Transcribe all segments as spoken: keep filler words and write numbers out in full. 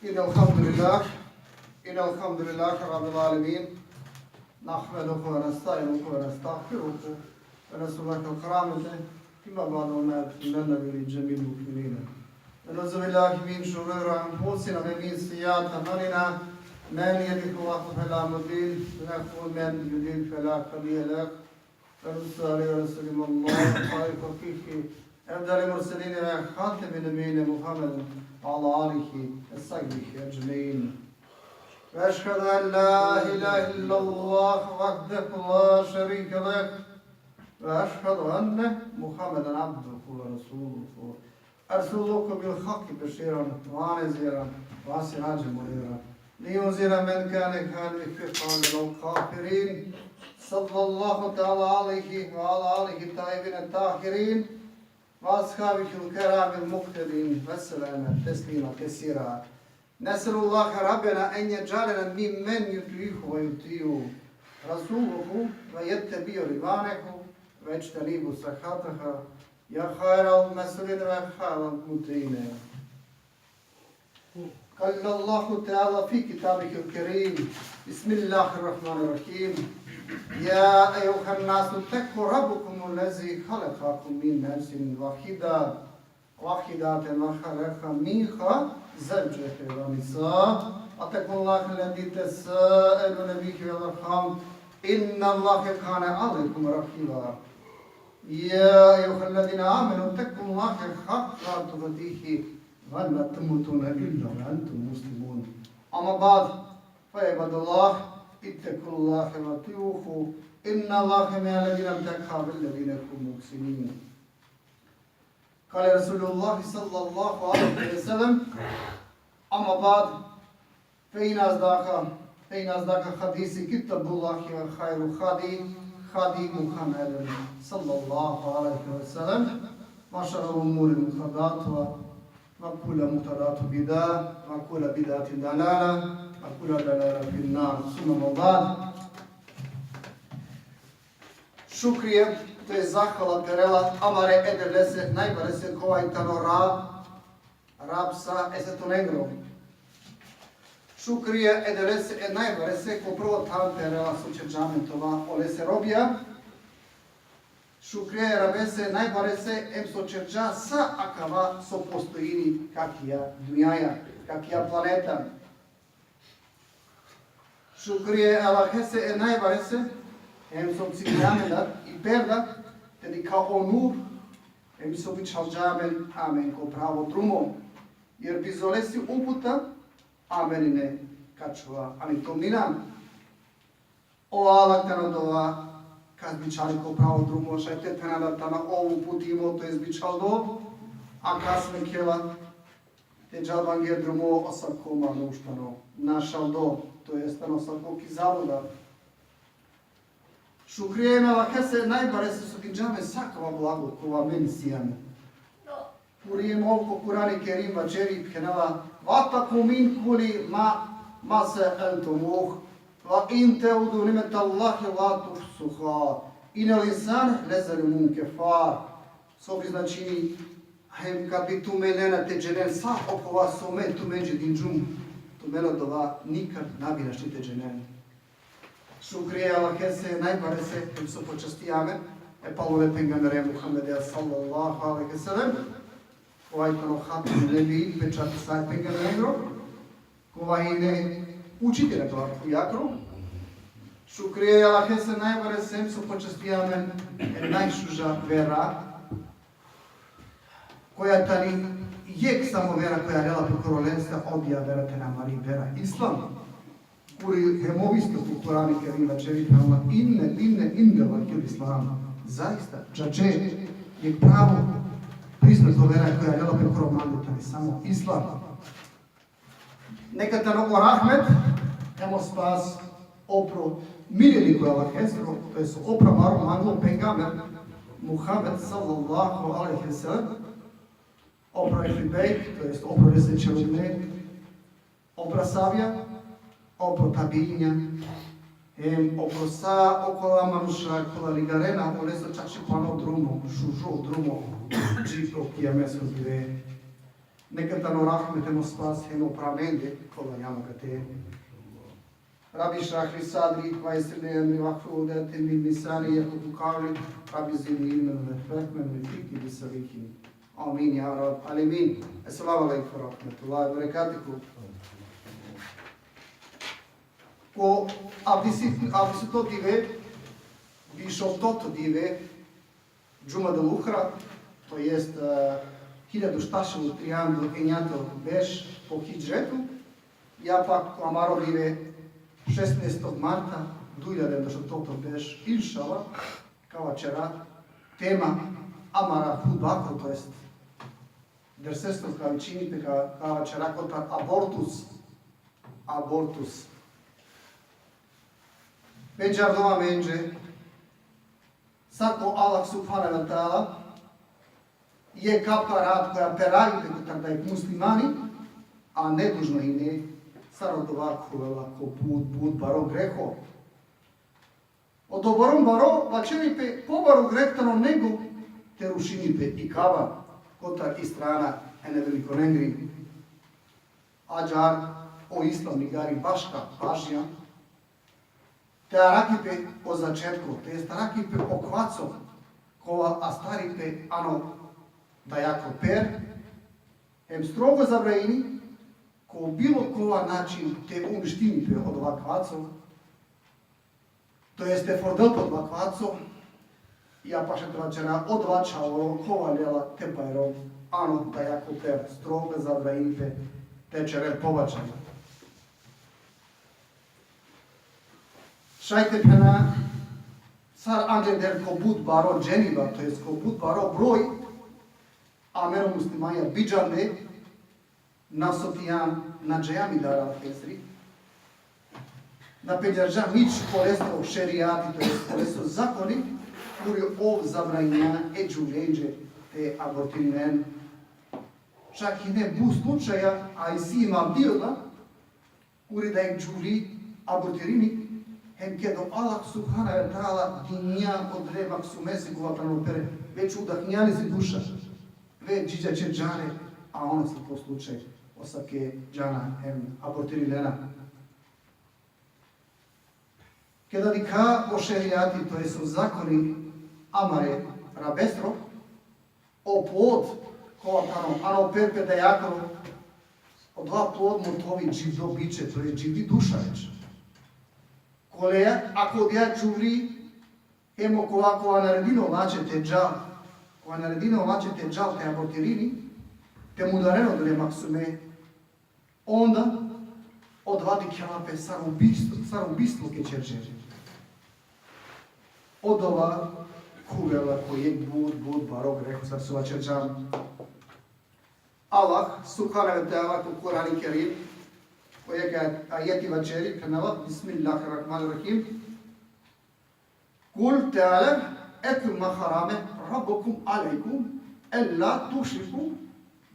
إن الحمد لله إن الحمد لله رب العالمين، نحمده ونستعينه ونستغفره ونسأل الله الكرامة. أما بعد، وما أرسلنا إلا لجميع المؤمنين. ونعوذ بالله من شرور أنفسنا ومن سيئات أعمالنا. من يهده الله فلا مضل له ومن يضلل فلا هادي له. ونصلي ونسلم على خير خلقه أفضل المرسلين وخاتم النبيين محمد وعلى آله وصحبه أجمعين. وأشهد أن لا إله إلا الله وحده لا شريك له، وأشهد أن محمدا عبده ورسوله. أرسله بالحق بشيرا ونذيرا وسراجا منيرا لينذر من كان حيا ويحق القول على الكافرين. صلى الله تعالى عليه وعلى آله الطيبين الطاهرين وأصحابه الكرام المقتدين وسلم تسليما كثيرا. نسأل الله ربنا أن يجعلنا ممن يطيعه ويطيع رسوله ويتبع رضوانه ويجتنب سخطه. يا خير المسؤولين ويا خير المطيعين. قال الله تعالى في كتابه الكريم: بسم الله الرحمن الرحيم. يا أيها الناس اتقوا ربكم الذي خلقكم من نفس واحدة واحدة وخلق منها زوجها ونساء، واتقوا الله الذي تساءلون به والأرحام، إن الله كان عليكم رقيبا. يا أيها الذين آمنوا اتقوا الله حق تقاته ولا تموتن إلا وأنتم مسلمون. أما بعد، فيا عباد الله، اتقوا الله وأطيعوه، إن الله مع الذين اتقوا والذين هم محسنون. قال رسول الله صلى الله عليه وسلم: أما بعد، فإن أصدق فإن أصدق الحديث كتاب الله وخير الهدي هدي محمد صلى الله عليه وسلم، وشر الأمور محدثاتها، وكل محدثة بدعة، وكل بدعة ضلالة، وكل ضلالة في النار. ثم أما بعد. Šukrie, to jest zahvala perela amare e Devlese najbarese, kova i tano Rab, Rab sa e svetonengro. Šukrie e Devlese e najbarese, ko prvo than perela so ćerđa amen te ova olese robija. Šukrie e Rabese najbarese, em so ćerđa sa akava so postojini ko akija dunjaja, ko akija planeta. Šukrie e Allahese e najbarese, em so cigja amen da i perda, te dikha o nur, em so bičhalđa amen, amen ko pravo drumo. Jer bizo lesi uputa, amen ine ka ačhova ani tomnina. O Allah tano dova kas bičhali ko pravo drumo, šaj te thana da tano ov uputimo, to jest bičhaldo, a kas mekhela te džal bangje drumo, asavko manuš tano našaldo, to jest tano asavko ki zabluda. Šukrie e Allahese najbarese so dinđa amen sa akava blago kova amen isi amen. Puri em ov ko Kurani Kerim vaćeri, phenela: واتقوا من كل ما سألتموه وإن تعدوا نعمة الله لا تحصوها إن الإنسان لظلوم كفار. So bi značini, hem kad bi tumen lena te dženen sa okova so me tumenđe dinđum, tumen odova nikad na bi našti te dženen. Šukrie Allahese najbarese, em so počastija amen e palove pejgambere Muhammede sallallahu alejhi ve sellem, kova i tano hatem nebi, pečati sa e pejgamberengro, kova ine učitelj akava dunjakro. Šukrie Allahese najbarese, em so počastija amen e najšuža vera, koja tani jekh samo vera koja lela pe koro leste, odija vera tani amari vera Islam. Kuri hem ov isto ko Kurani Kerim vaćeri, phenela: إن الدين عند الله الإسلام. Zaista, čače, jekh pravo priznato vera koja lela pe koro mande tani samo Islam. Neka tano o rahmet hem o spas opro miljeniko e Allahesro, to jest opro amaro manglo pejgamber Muhammed sallallahu alejhi ve sellem, opro ehli bejt, to jest opro lese čerudne, opro ashabija, opro tabiinja, hem opro sa okola manuša kola ligarena oleso čačipano drumo, šužo drumo, dži pro kijamesko dive. Neka tano rahmet hem o spas hem opra amende, kola jam akate. Rabbi šrah li sadri, ve jessir li emri, vahlul ukdeten min lisani, jefkahu kavli. Rabbi zidni ilmen ve fehmen ve elhikni bis salihin. Amin, ja Rabbel alemin. Esselamu alejkum ve rahmetullahi ve berekatuhu. Ko avdisutno dive, biš oftoto dive, Džumadel Uhra, to jest, e, hiljadu štar šel u trianda enjato berš po hidžretu, ja pak ko amaro dive šesnaestog marta, duj hiljade enjato šel u oftoto berš, inšallah, ka vaćera tema amare hutbakro, to jest dersesro ka vičini pe, ka, ka vaćera kotar abortus. Abortus. Pendžardo amenđe, sar ko Allah subhanehu ve teala jekh kaparat koja peravi pe kotar dajekh muslimani, a nedužno hine, sar odova khuvela ko but, but baro greho. O doborom baro vaćeri pe pobaro greh tano nego te rušini pe i Kaba, kotar i strana ene velikonengri. Ađar o Islam ligari baška pažnja te arakhi pe o začetko, to jest arakhi pe o kvaco, kova astari pe ano dajako per, hem strogo zabranini ko bilo kova način te uništini pe odova kvaco, to jest te fordel pe odova kvaco, ja pak šaj te vaćera odova čhavoro kova lela te bajrol ano dajako per, strogo zabranini pe te ćerel pobačaj. Šaj te phena, sar angleder ko but baro dženiba, to jest ko but baro broj, amen o muslimanja bidžande, na sotijan, na džaja mi dara fesri, na pendžarđa nič oleso šerijati, to jest oleso zakoni, kuri ov zabranjinđa e džuvlenđe te abortirinen. Čak hine but slučaja, a isi imam diola, kuri dajekh džuvli abortirini, hem keda o Allah subhanehu ve teala dinđa odole maksumese kova tano pere, već udahnđa lesi duša, već dživđa ćerđa le, a on asavko slučaj, asavke džana hem abortirilena. Keda dikha o šerijati, to jest o zakoni amare rabestro, o plod kova tano ano per pe dajakoro, odova plod mothovi dživdo biće, to jest dživdi duša već. Koleja, ako odija džuvli, hem okova kova naredinela će te džal, kova naredinela će te džal te abortirini, te mudaren odole maksume, onda odova dikhela pe sar ubistvo, sar ubistvo ke ćerđe. Odova khuvela ko jekh but, but baro greho, sar so vaćerđam. Allah subhanehu ve teala ko Kur'ani Kerim, ko jekh ajeti vaćeri, phenela, Bismillahirrahmanirrahim. قل تعالوا أتل ما حرم ربكم عليكم ألا تشركوا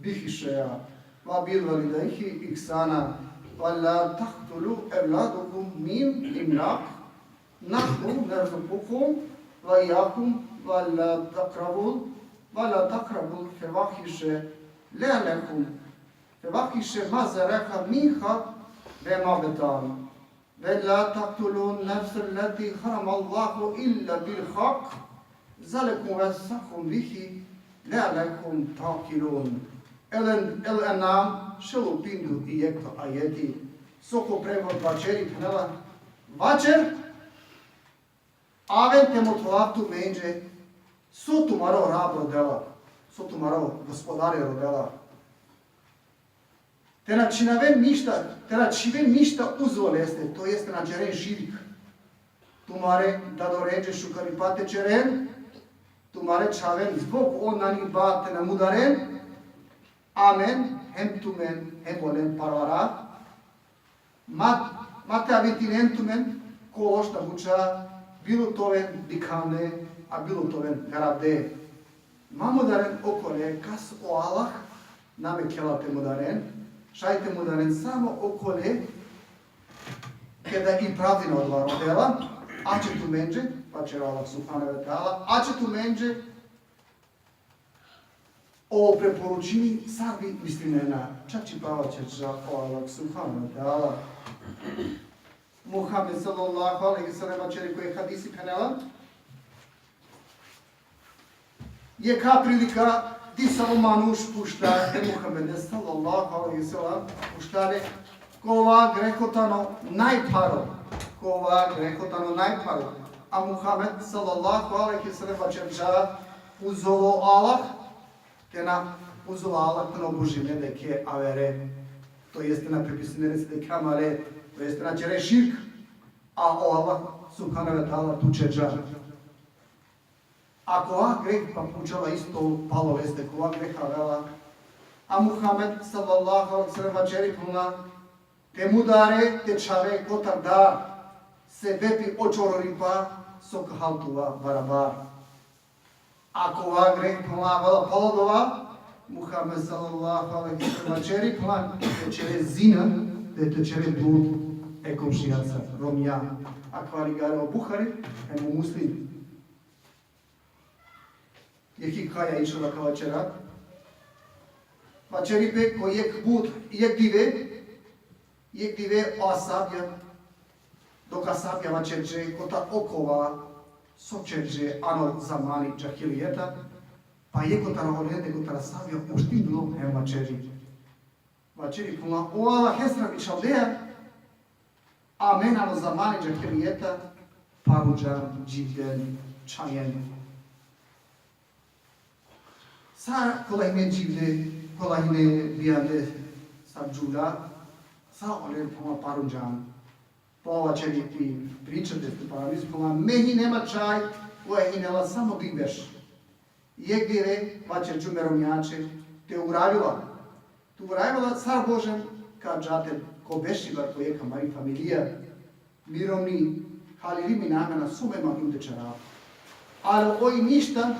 به شيئا وبالوالدين إحسانا ولا تقتلوا أولادكم من إملاق نحن نرزقكم وإياكم ولا تقربوا ولا تقربوا الفواحش لعلكم فواحش ما ظهر منها وما بطن ولا تقتلوا النفس التي حرم الله إلا بالحق ذلكم وصاكم به لعلكم تعقلون. Elen, El-Enam, šel u pindu i jekhto ajeti. So ko prevod vaćeri, phenela, vaćer, aven te motholav tumenđe, so tumaro Rab rodela, so tumaro Gospodari rodela. Te na čhinaven ništa, te na čhiven ništa uzo leste, to jest te na ćeren širk. Tumare dadorenđe šukaripa te ćeren, tumare čhaven zbog on nani ba te na mudaren, amen, hem tumen, hem olen parvara, ma, ma te avitinen tumen ko lošna buća, bilo te oven dikhavne, a bilo te oven garabde. Ma mudaren okole kas o Allah na mekhela te mudaren, šaj te mudaren samo okole keda i pravdina odova rodela, aće tumenđe, vaćeri o Allah subhanehu ve teala, aće tumenđe Ov preporučini sar bi mislinena, čačipava ćerđa o Allah subhanahu ve teala. Muhammed sallallahu alejhi ve sellem vaćeri ko jekh hadisi phenela: Jekha prilika disavo manuš pučla e Muhammede sallallahu alejhi ve sellem, pučla le: Kova greho tano najpharo? Kova greho tano najpharo? A Muhammed sallallahu alejhi ve sellem vaćerđa: Uzalo Allah, te na uzalo Allah, te na obožine deke avere, to jest te na pripisine le deke amare, to jest te na ćere širk, a o Allah subhanahu ve teala tuće dža. A kova greh, pa pučela isto palo leste, kova greh avela? A Muhammed sallallahu alejhi ve sellem vaćeri, phenela: Te mudare te čhave kotar da, sebepi o čororipa so ka hal tuva barabar. A kova greh, phenela, avela palo dova? Muhammed sallallahu alejhi ve sellem vaćeri, phenela: Te ćere zina, te, te ćere blud e komšijaca, romnja. Akava ligari o Buhari hem o Muslim. Jekh hikaja inšallah ka vaćera. Vaćeri pe ko jekh but, jekh dive, jekh dive o ashabija, dok ashabija vaćerđe kotar okova so ćerđe ano zamani džahilijeta, pa jekh kotar olende, kotar ashabija uštindilo hem vaćeri. Vaćeri, phenela: O Allahesra bičhaldeja, amen ano zamani džahilijeta parunđam dživden, čhajen. Sa kola hine dživde, kola hine bijande, sa džuvlja, sa olen, phenela, parunđam. Pa ov vaćeri pi priča, te, te paramis, phenela: Me hine ma čhaj, koja hine la samo duj berš. Jekh dive vaćerđum e romnjaće: Te uravila. Te uravila, sar božem, ka dža te ko bešibar ko jekh amari familija. Mi romni, halili mi namena, so me mangljum te ćerav. Ali oj ništa,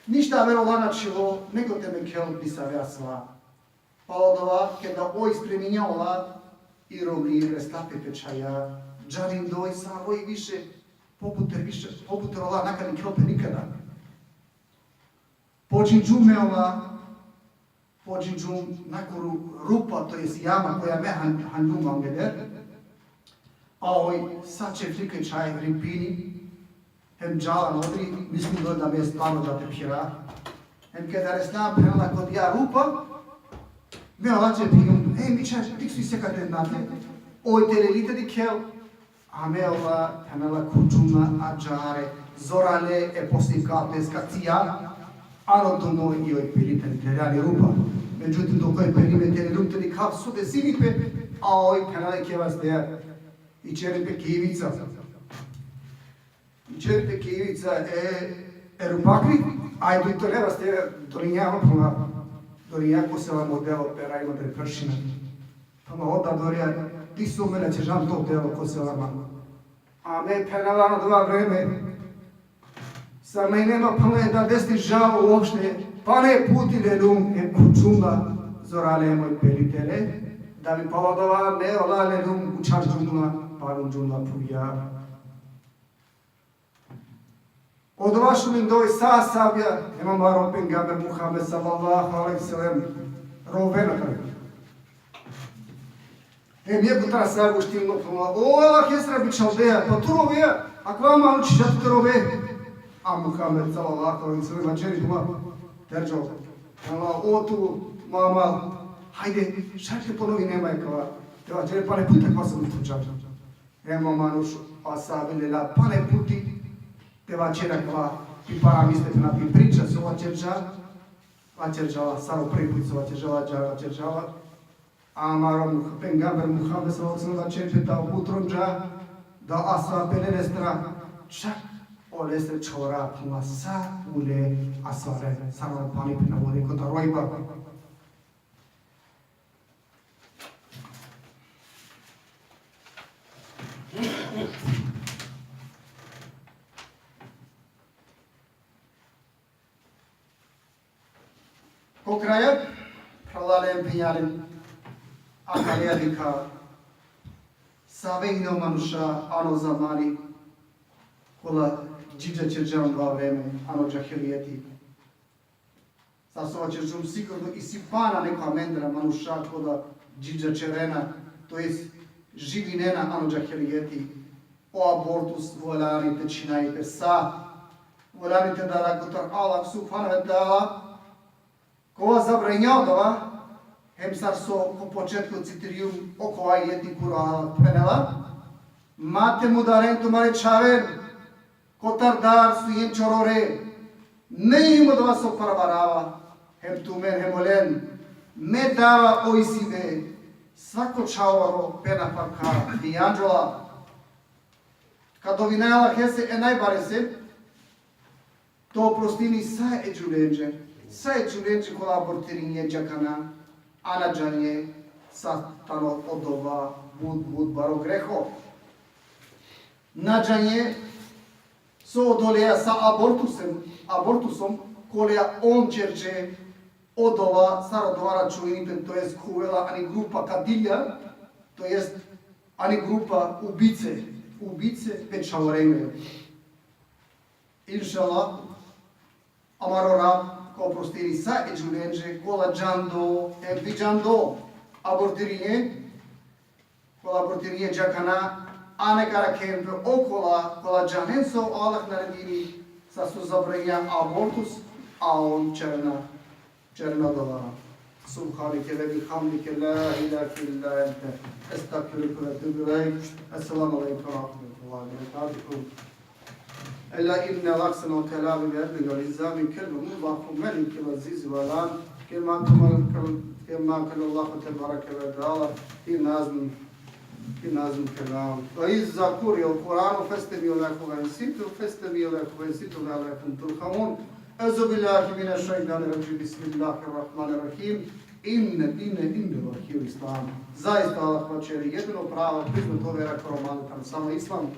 ništa aver ola na čhilo, nego te mekhel disave asva. Palo dova, keda oj spreminja ola, i romni resla pe pe čhaja, džanindoj sar oj više, pobuter više, pobuter ola na ka dikhel pe nikada. Počinđum me ola, počinđum na ko ru-, rupa, to jest jama koja me han-, hanđum angleder, a oj sa ćeflika čhaj ripini, hem džala odori, mislindoj da me stvarno da te phira. Hem keda resla, phenela, ko dija rupa, me ola ćeflika, e, mi čhaj, dikh so isi kate nate, oj te leli te dikhel, a me ola, phenela, khuđum na ađahare, zorale e poslikate skacija, ano duno i oj peri te leli ani rupa. Međutim, dok oj peri me te lelum te dikhav so desini pe, a oj, phenela, ke vaste, ićeri pe ki ivica. Ićeri pe ki ivica e, e rupakri, a i dujtole vaste dolinja, phenela, dolinja kosela mo delo pe rajma dre pršina. Ama o dadorja, ti so me na ćežan to delo kosela ma. A me, phenela, ano dova vreme, sar na ine ma, phenela, e dadesti žal uopšte, pane puti lelum, e khuđum la zorale moj peri te le, da bi palo dova me ola lelum, učharđum la, parunđum la phuvja. Odova šunindoj sa ashabija, hem amaro pejgamber Muhammed sallallahu alejhi ve sellem rovena tane. Hem jekh kotar ashabija uštindilo, phenela: O Allahesra bičhaldeja, pa tu rove, akava manuš čače te rove. A Muhammed sallallahu alejhi ve sellem vaćeri, phenela: Terđo, phenela, o tu, ma amal, hajde, šaj te ponovine ma akava, te vaćere pane puti akava so me khuđa. Hem o manuš, o ashabi lela pane puti te vaćeri akava, pi paramis te phena pi priča so vaćerđa, vaćerđa la, sar o prvi put so vaćerđa la, dža vaćerđa la. Amaro Muh-, pejgamber Muhammed sallallahu alejhi ve sellem vaćeri pe da o but tronđa, da o ashabi lele lestra, čak olestre čhora, phenela, sa ule asvare, sa o pani pena vode kotar rojba. Ko kraja, phralalen, phenjalen, akaleja dikha, save hine o manuša ano zamani, kola dživđa ćerđa ano dova vreme, ano džahilijeti. Sa so vaćerđum sigurno isi pana neko amendar manuša kola dživđaćerena, to jest živinena ano džahilijeti. O abortus valjani te čhina pe sa, valjani te dara kotar Allah subhanehu ve teala, kova zabranđa odova, hem sar so ko početku citirijum, okova ajeti kuri Allah phenela: Ma te mudaren tumare čhaven kotar dar so jen čorore, me hijum odova so parvarava, hem tumen hem olen me dava o izive, svako čhavoro pe nafaka dijanđola. Ka dovinaja Allahese e najbarese te oprostini sa e džuvlenđe, sa e džuvlenđe kola abortirinđe dži akana, a na džanđe sa tano odova but, but baro greho. Na džanđe so odoleja sa abortusem, abortusom, koleja on ćerđe, odova, sar odova računini pe, to jest khuvela ani grupa kadilja, to jest ani grupa ubice, ubice pe čhavorenge. Inšallah, amaro Rab ka oprostini sa e džuvlenđe kola džando hem viđando abortirinđe, kola abortirinđe dži akana, a neka arakhen pe okola kola džanen so Allah naredini, sa so zabranđa abortus, a on ćerena, ćerena odova. سبحانك وبحمدك، لا إله إلا أنت، أستغفرك وأتوب إليك. السلام عليكم ورحمة الله وبركاته. ألا إن أحسن الكلام وأبلغ النظام كلام الله الملك العزيز العلام، كما، كما، كما قال الله تبارك وتعالى في نظم، في نظم الكلام: وإذا قرئ القرآن فاستمعوا له وأنصتوا، فاستمعوا له وأنصتوا لعلكم ترحمون. أعوذ بالله من الشيطان الرجيم. بسم الله الرحمن الرحيم. إن الدين عند الله الإسلام. Zaista Allah vaćeri, jedino prava priznata vera koro mali tano samo islam.